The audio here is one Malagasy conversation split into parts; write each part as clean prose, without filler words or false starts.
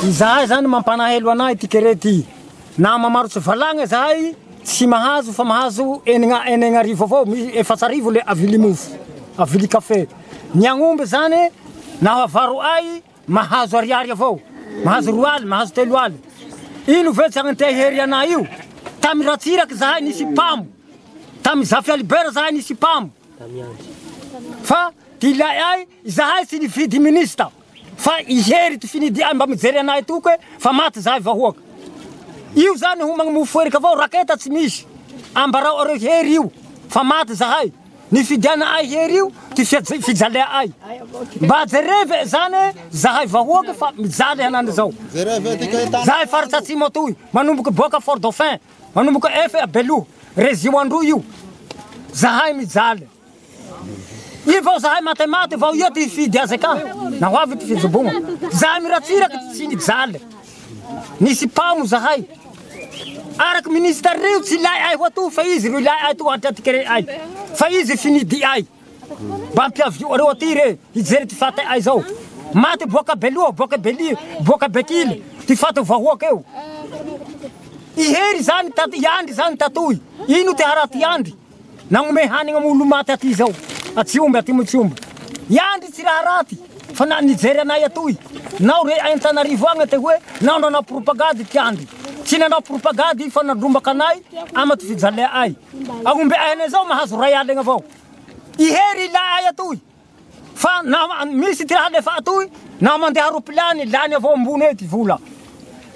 Izahay zany mampanahelo anay ty kere ty. Na mamarotsy valagna zahay tsy mahazo fa mahazo enigna enegnarivo avao, misy efatsarivo le avily mofo, avily kafe. Ny agnomby zany naho avaro'ay mahazo ariary avao, mahazo roa aly, mahazo telo aly. Ino ve tsy agnantea hery anay io? Tamy Ratsiraka zahay nisy pamo, tamy Zafy Albert zahay nisy pamo. Fa ty ila'ay izahay tsy nifidy minista. Fa i Hery ty finidy ahy mba mijery anay toko e fa maty zahay vahoaka. Io zany homagny mofo erika avao raketa tsy misy. Ambarao areo Hery io fa maty zahay. Nifidiana ahy Hery io ty fijalea ay. Mba jereve zany zahay vahoaka fa mijaly hanany zao. Zahay faritra atsimo atoy manomboky boaka Fort Dauphin manomboka efe a Beloha rezio Androy io zahay mijaly. Io vao zahay matematy vao ia ty hifidy azy ka na ho avy ty fijobogna. Zahay miratsiraky tsy nijaly. Nisy pamo zahay. Araky ministre reo tsy ilay ay ho ato fa izy ro ilay ay to hatreto kere ay. Fa izy finidy ay. Mba ampiavio areo aty re hijery ty faty ay zao. Maty boaka Beloha, boaka Beli, boaka Bekily ty faty vahoaka eo. I Hery zany tato, i Andry zany tatoy. Ino ty haraty Andry? Nagnomey hanigny amy olo maty aty zao, atsy omby aty moa tsy omby. I Andry tsy raha raty fa na nijery anay atoy nao re Antananarivo agny te hoe nao nanao propagady ty Andry. Tsy nanao propagady fa nandrombaka anay ama ty fijalea ay. Agnombe ay anay zao mahazo ray aligna avao. I Hery ilà ay atoy fa na misy ty raha alefa atoy na mandeha ropilany lany avao ambony eo ty vola.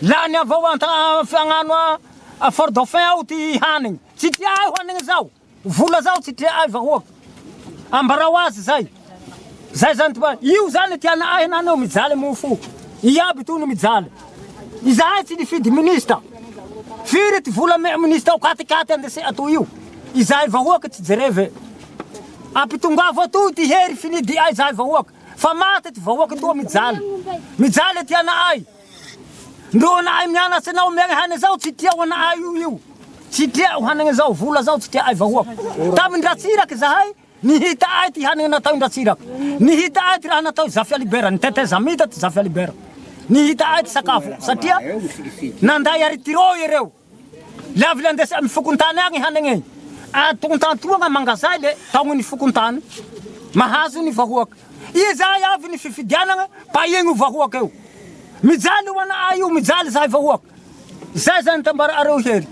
Lany avao anta agnano a Fort Dauphin ao ty hanigny. Tsy tia ahy ho anigny zao. Vola zao tsy tia ahy vahoaka. Ambarao azy zay. Zay zany ty io zany tiana ahy nanao mijaly mofo. Iaby toy no mijaly. Izahay tsy nifidy minista. Firy ty vola ame minista ao katikaty andese atoy io. Izahay vahoaka tsy jereve. Ampitongavo atoy ty hery finidy ay zahay vahoaka. Fa maty ty vahoaka toa mijaly. Mijaly tiana ahy. Ndreo anay mianatse nao miagny hane zao tsy tia ho anay io io tsy tia ho hanagny zao vola zao tsy tia ay vahoaka tamin dratsiraky zahay nihita ay ty hanigny natao ndratsiraky nihita ay ty raha natao zafy alibera ny tetezamita ty zafy alibera nihita ay ty sakafo satria nanday aritiro iereo Le avy le andesy amy fokontany agny hanegny atontantoagna mangazay le taogny ny fokontany mahazo ny vahoaka. Izahay avy ny fifidianagna pahiagny o vahoaka io. Mijaly o ana'ay io, mijaly zahay vahoaka. Zay zany tambara areo hery.